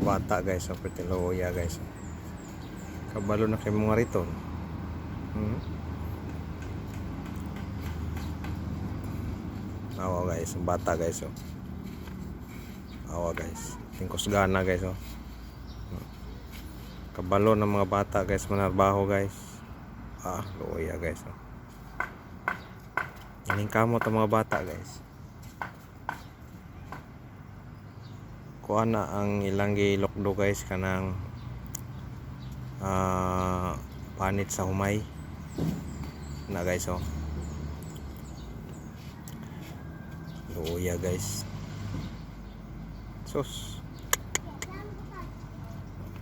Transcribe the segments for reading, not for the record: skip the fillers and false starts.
Mga bata, guys, so perting luya, guys. Kabalo na kay mga riton. Awa, guys, ang bata, guys, oh. Awa, guys. Tingkos gana, guys, oh. Kabalo ng mga bata, guys, manarbaho, guys. Ah, luya, guys, oh. Kamot ang mga bata, guys. Kuha na ang ilang gilokdo, guys, kanang panit sa humay. Na, guys, oh. Luya, guys. Sus.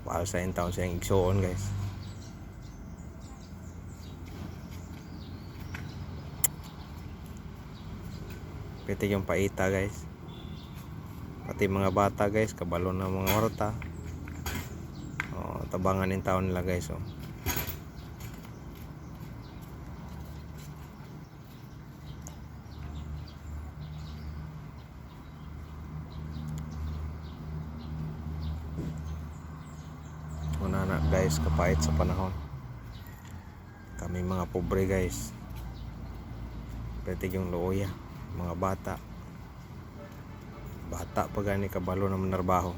Paal sa in taon siyang igsuon, guys. Pwede yung paita, guys. Pati mga bata, guys, kabalo na mga warta. Oh, tabangan in taon nila, guys, oh. Una na, guys, kapait sa panahon. Kami mga pobre, guys. Pwede yung luya, mga bata. Bata pa gani kabalo na manarbaho.